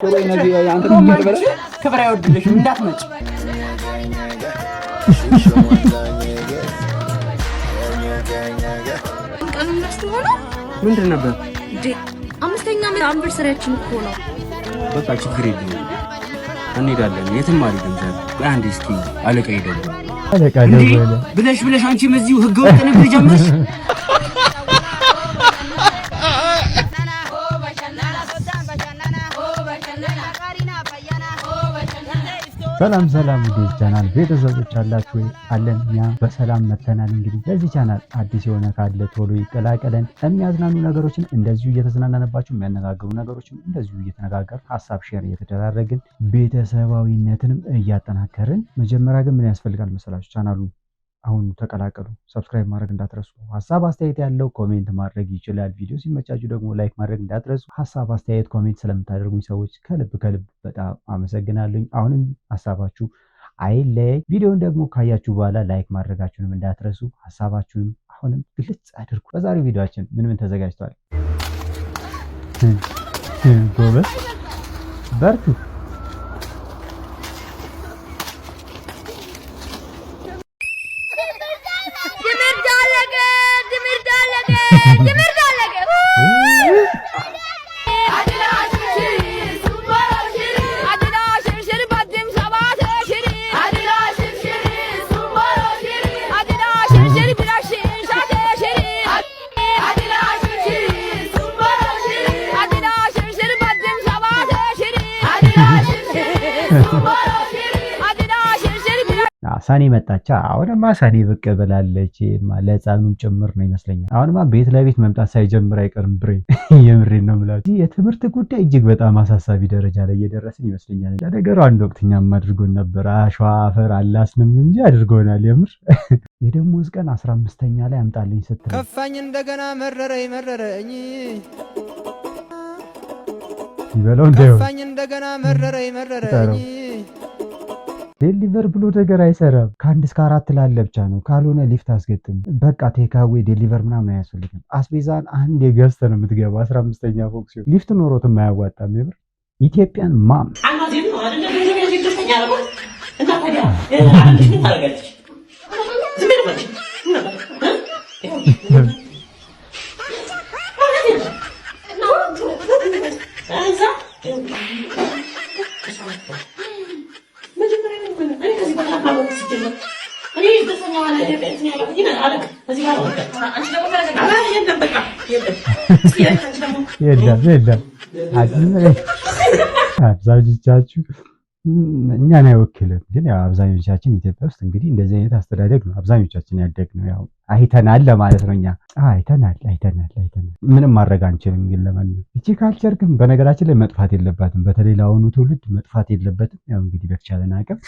ክብር አይወድልሽም፣ እንዳትመጭ። ቀኑ ሆነ። ምንድን ነበር? አምስተኛ anniversary ያችን እኮ ነው። በቃ ችግር የለም፣ እንሄዳለን። የትም አልሄድም ዛሬ። ቆይ አንዴ እስኪ አለቃ ይደውል። አለቃ ደወለ። ብለሽ ብለሽ አንቺም እዚሁ ህገ ወጥ ንግድ ጀመርሽ። ሰላም ሰላም፣ ውድ ቻናል ቤተሰቦች አላችሁ ወይ? አለን፣ እኛ በሰላም መተናል። እንግዲህ ለዚህ ቻናል አዲስ የሆነ ካለ ቶሎ ይቀላቀለን። የሚያዝናኑ ነገሮችን እንደዚሁ እየተዝናናንባቸው፣ የሚያነጋግሩ ነገሮችን እንደዚሁ እየተነጋገርን፣ ሀሳብ share እየተደራረግን፣ ቤተሰባዊነትንም እያጠናከርን። መጀመሪያ ግን ምን ያስፈልጋል መሰላችሁ? ቻናሉ አሁን ተቀላቀሉ። Subscribe ማድረግ እንዳትረሱ። ሀሳብ አስተያየት ያለው comment ማድረግ ይችላል። ቪዲዮ ሲመቻችሁ ደግሞ like ማድረግ እንዳትረሱ። ሀሳብ አስተያየት comment ስለምታደርጉኝ ሰዎች ከልብ ከልብ በጣም አመሰግናለሁኝ። አሁንም ሀሳባችሁ አይለይ። ቪዲዮን ደግሞ ካያችሁ በኋላ like ማድረጋችሁንም እንዳትረሱ። ሀሳባችሁንም አሁንም ግልጽ አድርጉ። በዛሬው ቪዲዮአችን ምን ምን ተዘጋጅቷል? ጎበዝ በርቱ። ትምህርት አለቀ! ትምህርት አለቀ! ትምህርት አለቀ! ሰኔ መጣቻ። አሁንማ ሰኔ ብቅ ብላለች። ለሕፃኑም ጭምር ነው ይመስለኛል። አሁንማ ቤት ለቤት መምጣት ሳይጀምር አይቀርም። ብሬ የምሬን ነው የምላችሁ። የትምህርት ጉዳይ እጅግ በጣም አሳሳቢ ደረጃ ላይ እየደረስን ይመስለኛል። ለነገሩ አንድ ወቅት እኛም አድርጎን ነበር። አሸዋ አፈር አላስንም እንጂ አድርጎናል። የምር የደሞዝ ቀን 15ኛ ላይ አምጣልኝ ስትል ከፋኝ እንደገና መረረኝ መረረኝ ይበለው እንዳይሆን። ከፋኝ እንደገና መረረኝ መረረኝ። Deliver ብሎ ነገር አይሰራም። ከአንድ እስከ አራት ላለ ብቻ ነው። ካልሆነ ሊፍት አስገጥም። በቃ takeaway deliver ምናምን አያስፈልግም። አስቤዛን አንድ የገዝተህ ነው የምትገባው። 15ኛ ፎቅ ሲሆን ሊፍት ኖሮትም አያዋጣም። የምር Ethiopian mom። የለም የለም፣ አብዛኞቻችሁ እኛን አይወክልም፣ ግን ያው አብዛኞቻችን ኢትዮጵያ ውስጥ እንግዲህ እንደዚህ አይነት አስተዳደግ ነው አብዛኞቻችን ያደግነው። ያው አይተናል ለማለት ነው። እኛ አይተናል አይተናል አይተናል። ምንም ማድረግ አንችልም። ግን ለማንኛውም እቺ culture ግን በነገራችን ላይ መጥፋት የለባትም። በተለይ ለአሁኑ ትውልድ መጥፋት የለበትም። ያው እንግዲህ በተቻለን አቅም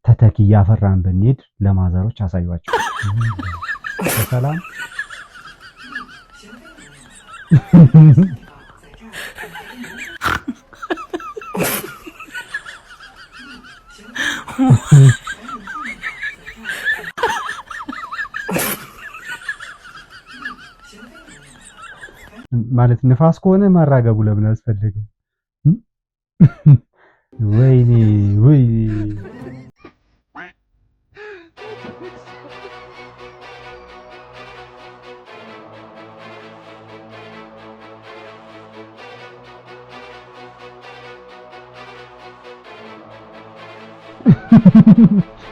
ተተኪ እያፈራን ብንሄድ ለማዘሮች አሳዩዋቸው። በሰላም። ማለት ንፋስ ከሆነ ማራገቡ ለምን አስፈለገው? ወይኔ ወይኔ።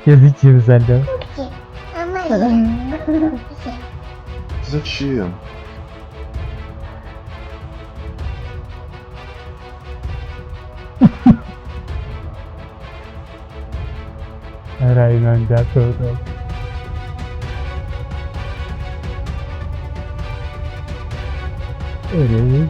የዚች ይብዛል ደግሞ። Зачем? ኧረ አይኗ እንዳትወጣው። ኧረ ወይኔ፣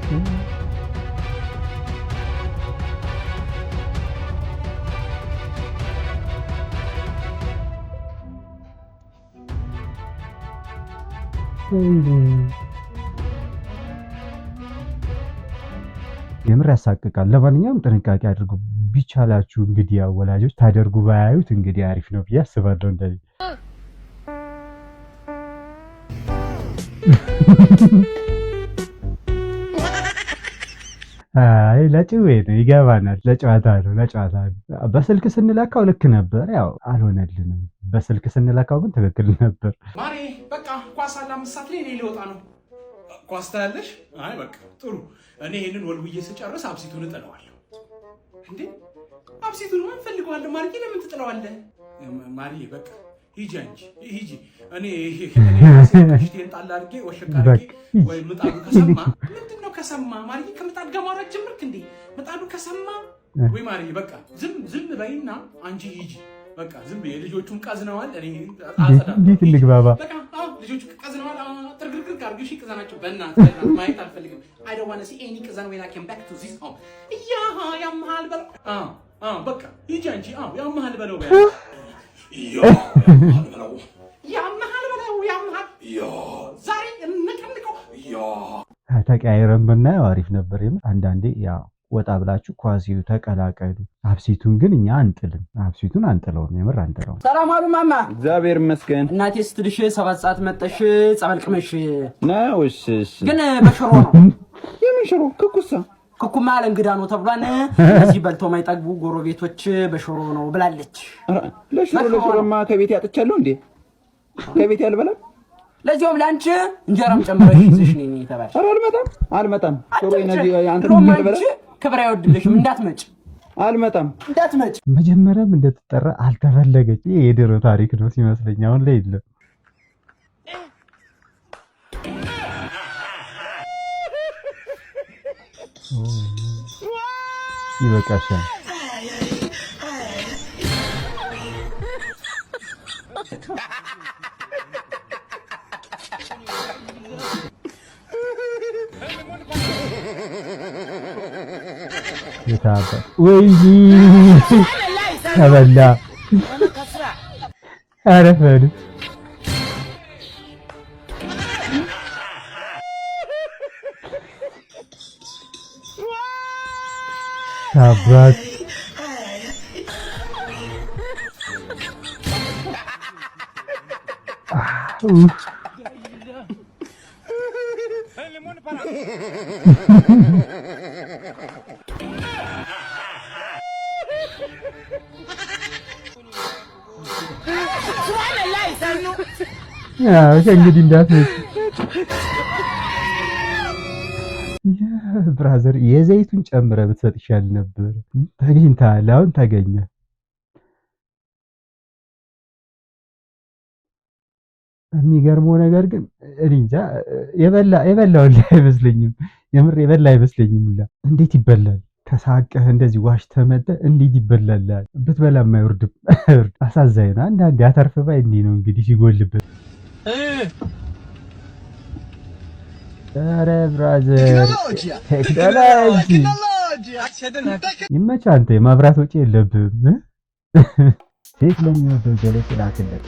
የምር ያሳቅቃል። ለማንኛውም ጥንቃቄ አድርጉ ቢቻላችሁ። እንግዲህ ያው ወላጆች ታደርጉ ባያዩት እንግዲህ አሪፍ ነው ብዬ አስባለሁ። እንደዚህ አይ ለጭዌ ነው፣ ይገባናል። ለጨዋታ ነው፣ ለጨዋታ ነው። በስልክ ስንለካው ልክ ነበር፣ ያው አልሆነልንም። በስልክ ስንለካው ግን ትክክል ነበር። ማሬ፣ በቃ ኳስ አለ 5 ሰዓት ላይ፣ እኔ ሊወጣ ነው። ኳስ ታያለሽ? አይ በቃ ጥሩ። እኔ ይሄንን ወልውዬ ስጨርስ አብሲቱን እጥለዋለሁ። እንዴ፣ አብሲቱን ማን ፈልገዋለሁ? ማርዬ፣ ለምን ትጥለዋለህ? ማርዬ፣ በቃ ሂጂ፣ አንቺ ሂጂ። እኔ ራሴ ሽቴን ጣል አድርጌ ወሸቅ አድርጌ ወይ ምጣዱ ከሰማ ምንድን ነው ከሰማ? ማርዬ፣ ከምጣድ ጋር ማውራት ጀመርክ እንዴ? ምጣዱ ከሰማ ወይ ማርዬ፣ በቃ ዝም ዝም በይና አንቺ ሂጂ። በቃ ዝም ብዬ ልጆቹም ቀዝነዋል። እኔ አጸዳለሁ። እንዴት እንግባባ? በቃ አዎ፣ ልጆቹ ቀዝነዋል። ጥርግርግር አድርገሽ ቅዘናቸው። በእናትህ በእናትህ ማየት አልፈልግም። I don't wanna see any ቅዘን when I come back to this home። ያ ያመሃል በለው። አዎ አዎ፣ በቃ ሂጂ አንቺ። አዎ፣ ያመሃል በለው፣ በያ ያ ያመሃል በለው፣ ያመሃል በለው፣ ያመሃል፣ ያ ዛሬ እንቀንቀው፣ ያ። ተቀያይረን ብናየው አሪፍ ነበር። የምር አንዳንዴ ያው ወጣ ብላችሁ ኳሲዩ ተቀላቀሉ። አብሲቱን ግን እኛ አንጥልም። አብሲቱን አንጥለውም፣ የምር አንጥለውም። ሰላም አሉ ማማ። እግዚአብሔር ይመስገን። እናቴ ስትልሽ 7 ሰዓት መጠሽ ጸበል ቅመሽ ነው። እሺ፣ እሺ። ግን በሽሮ ነው። የምን ሽሮ? ክኩሳ? ክኩማ ለእንግዳ ነው ተብሏን። እዚህ በልቶ ማይጠግቡ ጎረቤቶች በሽሮ ነው ብላለች። ለሽሮ ለሽሮማ ከቤት ያጥቻለሁ እንዴ? ከቤት ያልበላም። ለዚያውም ለአንቺ እንጀራም ጨምረሽ ይዘሽ ነይ ተባልሽ። ኧረ አልመጣም፣ አልመጣም። ሽሮ እነዚህ አንተ ድሮም አልበላም። አንቺ ክብር አይወድልሽም። እንዳትመጭ። አልመጣም። እንዳትመጭ። መጀመሪያም እንደተጠራ አልተፈለገች። ይሄ የድሮ ታሪክ ነው ሲመስለኝ፣ አሁን ላይ የለም። ይበቃሻል። የታባ ወይኔ ተበላ። ኧረ በሉ። አባት። ኡፍ። ያው ከእንግዲህ እንዳትመጪ brother፣ የዘይቱን ጨምረህ ብትሰጥ ይሻል ነበር። ተገኝተሃል፣ አሁን ተገኘ። የሚገርመው ነገር ግን እኔ እንጃ፣ የበላ የበላው ሁላ አይመስለኝም። የምር የበላ አይመስለኝም ሁላ። እንዴት ይበላል? ተሳቀህ እንደዚህ ዋሽተህ መጥተህ እንዴት ይበላል? ብትበላም አይወርድም። አሳዛኝ ነው። አንዳንዴ አተርፍ ባይ እንዲህ ነው እንግዲህ ሲጎልበት። ኧረ brother፣ ቴክኖሎጂ ይመችህ። አንተ የማብራት ወጪ የለብህም። ሴት ለሚወደው ጀለስ ላክለት።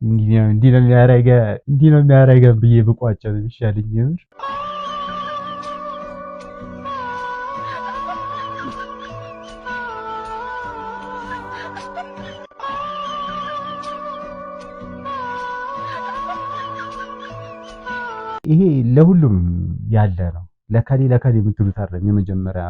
እንዲህ ነው የሚያደርገን ብዬ ብቋጨው ነው የሚሻለኝ የምር። ይሄ ለሁሉም ያለ ነው። ለከሌ ለከሌ የምትሉት አይደለም። የመጀመሪያ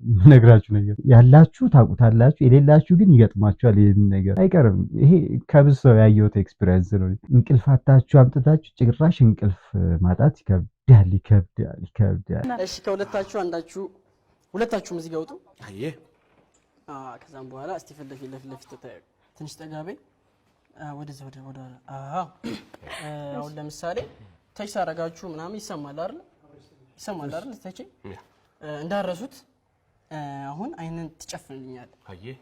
የምነግራችሁ ነገር ያላችሁ ታውቁታላችሁ፣ የሌላችሁ ግን ይገጥማችኋል። ይህን ነገር አይቀርም። ይሄ ከብዙ ሰው ያየሁት experience ነው። እንቅልፍ አታችሁ አምጥታችሁ ጭራሽ እንቅልፍ ማጣት ይከብዳል፣ ይከብዳል፣ ይከብዳል። እሺ፣ ከሁለታችሁ አንዳችሁ፣ ሁለታችሁም እዚህ ጋር ውጡ። አየህ። ከዛም በኋላ እስቲ ፊት ለፊት ለፊት ለፊት ተታዩ፣ ትንሽ ጠጋ በይ። ወደዛ ወደ ወደ አዎ፣ አሁን ለምሳሌ touch ሳረጋችሁ ምናምን ይሰማል አይደል? ይሰማል አይደል? Touch እንዳረሱት አሁን አይንን ትጨፍንልኛል። አየህ።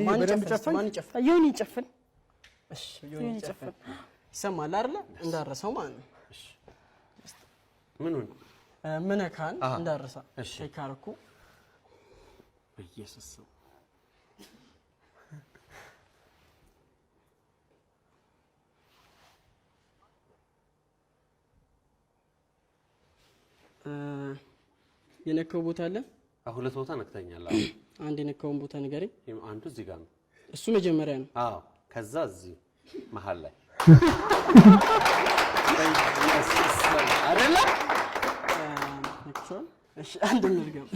ማን ይጨፍን? ማን ይጨፍን? ዮኒ ይጨፍን። እሺ፣ ዮኒ ይጨፍን። ይሰማል አይደል? እንዳረሰው ማለት ነው። ምኑን? ምነካን እንዳረሳ check ካረኩ። በኢየሱስ ስም። የነካው ቦታ አለ? ሁለት ቦታ ነክተኛል። አንድ የነካውን ቦታ ንገረኝ። አንዱ እዚህ ጋር ነው። እሱ መጀመሪያ ነው። አዎ፣ ከዛ እዚህ መሀል ላይ አይደለ? ነክቼዋለሁ። እሺ፣ አንድ እንድገም።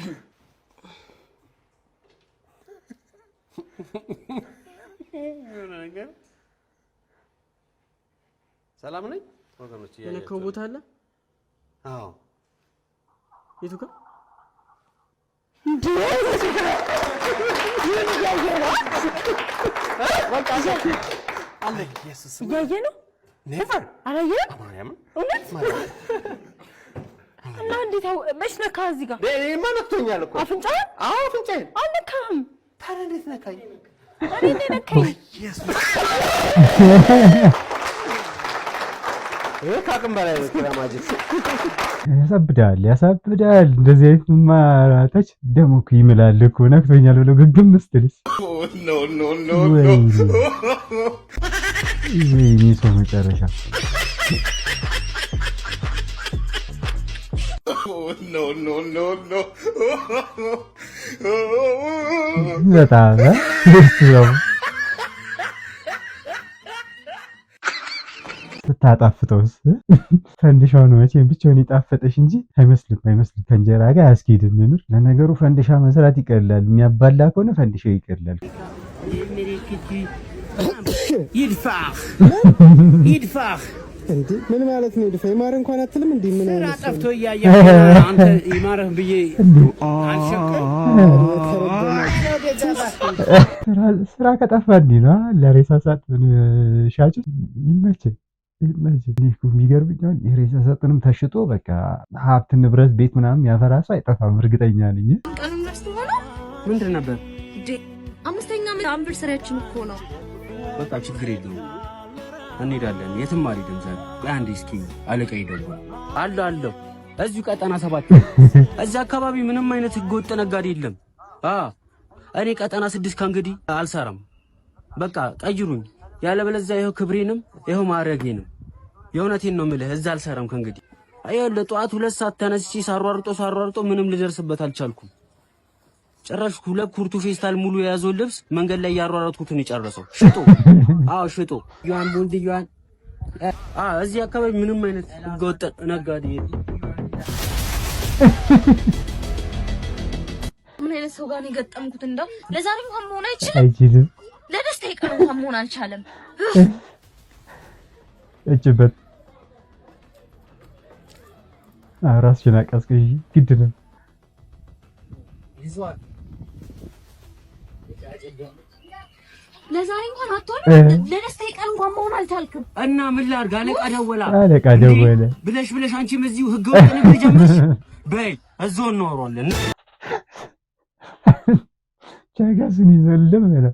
የሆነ ነገር ሰላም ነኝ ወገኖች። የነካው ቦታ አለ? አዎ። የቱ ጋር? እያየ ነው። Never. አላየህም? ማርያምን። እውነት? እና እንዴት መች ነካህ? እዚህ ጋር እኔማ ነክቶኛል እኮ። አፍንጫህን? አዎ፣ አፍንጫዬን። አልነካህም። ታዲያ እንዴት ነካኝ? እኔ ነው ነካኝ። ይሄ ከአቅም በላይ ነው። ኪራ ማጅት ያሳብዳል፣ ያሳብዳል። እንደዚህ አይነት ማራተች ደግሞ እኮ ይምላል እኮ ነክቶኛል ብሎ ግግም ስትልስ። ወይኔ ወይኔ፣ ሰው መጨረሻ። በጣም ደስ ነው። ስታጣፍጠውስ ፈንዲሻውን መቼም ብቻውን የጣፈጠሽ እንጂ አይመስልም፣ አይመስልም። ከእንጀራ ጋር አያስኬድም። የምር ለነገሩ ፈንዲሻ መስራት ይቀላል። የሚያባላ ከሆነ ፈንዲሻው ይቀላል። ይድፋህ ይድፋህ። እንዴ ምን ማለት ነው? ይድፋ ይማር እንኳን አትልም እንዴ? ምን ስራ አይነት ሰው ጠፍቶ ነው? እያየህ አንተ ይማርህ ብዬ አልሸቅም። ስራ ከጠፋ እንዲህ ነው ለሬሳ ሳጥን ሻጭ። ይመችህ ይመችህ። እኔ እኮ የሚገርምኝ አሁን የሬሳ ሳጥንም ተሽጦ በቃ ሀብት ንብረት ቤት ምናምን ያፈራ ሰው አይጠፋም፣ እርግጠኛ ነኝ። ቀኑን ረስቶ ሆኖ ምንድን ነበር? እንዴ አምስተኛ ዓመት anniversary ያችን እኮ ነው። በቃ ችግር የለውም እንሄዳለን። የትም አልሄድም ዛሬ። ቆይ አንዴ እስኪ አለቃ ይደውል። አለሁ አለሁ፣ እዚሁ ቀጠና 7። እዚህ አካባቢ ምንም አይነት ህገወጥ ነጋዴ የለም። እኔ ቀጠና 6 ከእንግዲህ አልሰራም። በቃ ቀይሩኝ፣ ያለበለዚያ ይኸው ክብሬንም ይኸው ማዕረጌንም። የእውነቴን ነው የምልህ፣ እዛ አልሰራም ከእንግዲህ። ይኸውልህ ጠዋት 2 ሰዓት ተነስቼ ሳሯርጦ ሳሯርጦ ምንም ልደርስበት አልቻልኩም። ጭራሽ 2 ኩርቱ ፌስታል ሙሉ የያዘውን ልብስ መንገድ ላይ ያሯሯጥኩትን የጨረሰው ሽጦ። አዎ ሽጦ። ዩዋን ቡንድ ዩዋን። አዎ እዚህ አካባቢ ምንም አይነት ህገወጥ ነጋዴ የለም። ምን አይነት ሰው ጋር ነው የገጠምኩት? እንደው ለዛሬ እንኳን መሆን አይችልም። አይችልም። ለደስታ ቀን እንኳን መሆን አልቻለም። እጭበት ራስሽን አቀዝቅዢ፣ ግድ ነው። ለዛሬ እንኳን አትሆንም። ለደስታ ቀን እንኳን መሆን አልቻልክም። እና ምን ላድርግ? አለቃ ደወላ። አለቃ ደወለ ብለሽ ብለሽ አንቺም እዚሁ ህገወጥ ንግድ ጀመርሽ። በይ እዛው እናወራለን። ቻጋሱን ይዘልም ነው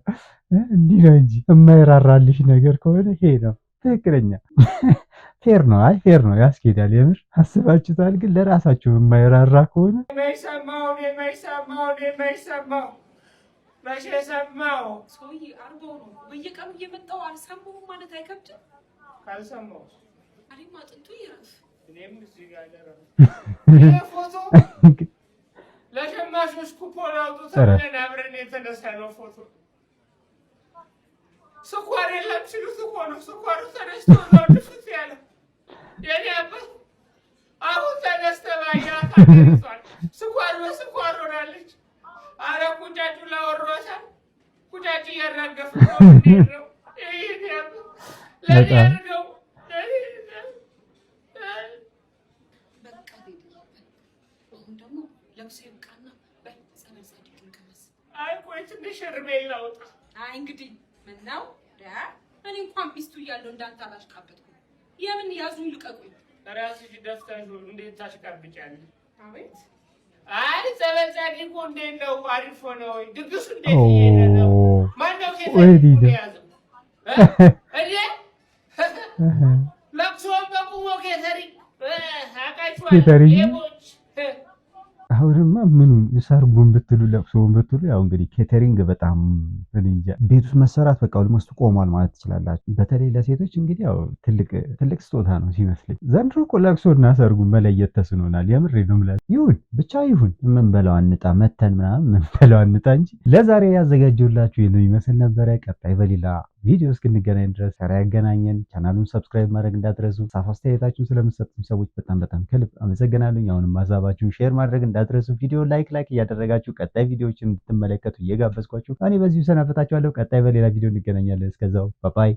እንዲህ ነው እንጂ የማይራራልሽ ነገር ከሆነ ይሄ ነው ትክክለኛ fair ነው። አይ fair ነው፣ ያስኬዳል። የምር አስባችሁታል። ግን ለራሳችሁ የማይራራ ከሆነ የማይሰማውን የማይሰማውን የማይሰማው መቼ ሰማው? ሰውዬ አርበው ነው በየቀኑ እየመጣው አልሰማሁም ማለት አይከብድም። ካልሰማው እኔም አጥንቱ ይረፍ። እኔም እዚህ ጋር ልረፍ። ይሄ ፎቶ ለሸማቾች ኩፖን አውጡ ተብለን አብረን የተነሳነው ፎቶ። ስኳር የለም ሲሉት እኮ ነው ስኳሩ ተነስቶ እዛው ድፍት ያለ። የኔ አባት አሁን ተነስተህ ባየኋት አገሪቷን ስኳር በስኳር ሆናለች። አረ ቁጫጩ ላወሯታል። ቁጫጭ እያራገፉ ነው የምንሄደው። የኔ አባት ለኔ አድርገው በቃ አሁን ደግሞ ለቅሶ ይብቃና በል ጸበል ጻድቅ እንቀመስ። አይ ቆይ ትንሽ እርሜ ላውጣ። አይ እንግዲህ ምነው እኔ እንኳን ሚስቱ እያለሁ እንዳንተ አላሽቃበጥኩም። የምን ያዙኝ ልቀቁኝ። ራስሽ ደፍተሽ እንዴት ታሽቃብጫለሽ? አቤት። አይ ጸበል ጻድቁ እንዴት ነው? አሪፍ ሆነ ወይ? ድግሱ እንዴት እየሄደ ነው? ማነው catering የያዘው? እኔ ለቅሶውን በቁሞ catering አውቃችኋለሁ። Catering? ሌቦች። አሁንማ ምኑን ሰርጉን ብትሉ ለቅሶውን ብትሉ ያው እንግዲህ catering በጣም እኔ እንጃ ቤት ውስጥ መሰራት በቃ almost ቆሟል ማለት ትችላላችሁ። በተለይ ለሴቶች እንግዲህ ያው ትልቅ ትልቅ ስጦታ ነው ሲመስለኝ። ዘንድሮ እኮ ለቅሶና ሰርጉን መለየት ተስኖናል። የምሬ ነው የምላችሁ። ይሁን ብቻ ይሁን፣ የምንበላው አንጣ መተን ምናምን የምንበላው አንጣ እንጂ ለዛሬ ያዘጋጀሁላችሁ ይህንን ይመስል ነበረ። ቀጣይ በሌላ ቪዲዮ እስክንገናኝ ድረስ ቸር ያገናኘን። ቻናሉን subscribe ማድረግ እንዳትረሱ። ሀሳብ አስተያየታችሁን ስለምትሰጡኝ ሰዎች በጣም በጣም ከልብ አመሰግናለሁ። አሁንም ሀሳባችሁን share ማድረግ እንዳትረሱ። ቪዲዮ like like እያደረጋችሁ ቀጣይ ቪዲዮዎችን እንድትመለከቱ እየጋበዝኳችሁ እኔ በዚሁ ሰናበታችኋለሁ። ቀጣይ በሌላ ቪዲዮ እንገናኛለን። እስከዛው bye bye።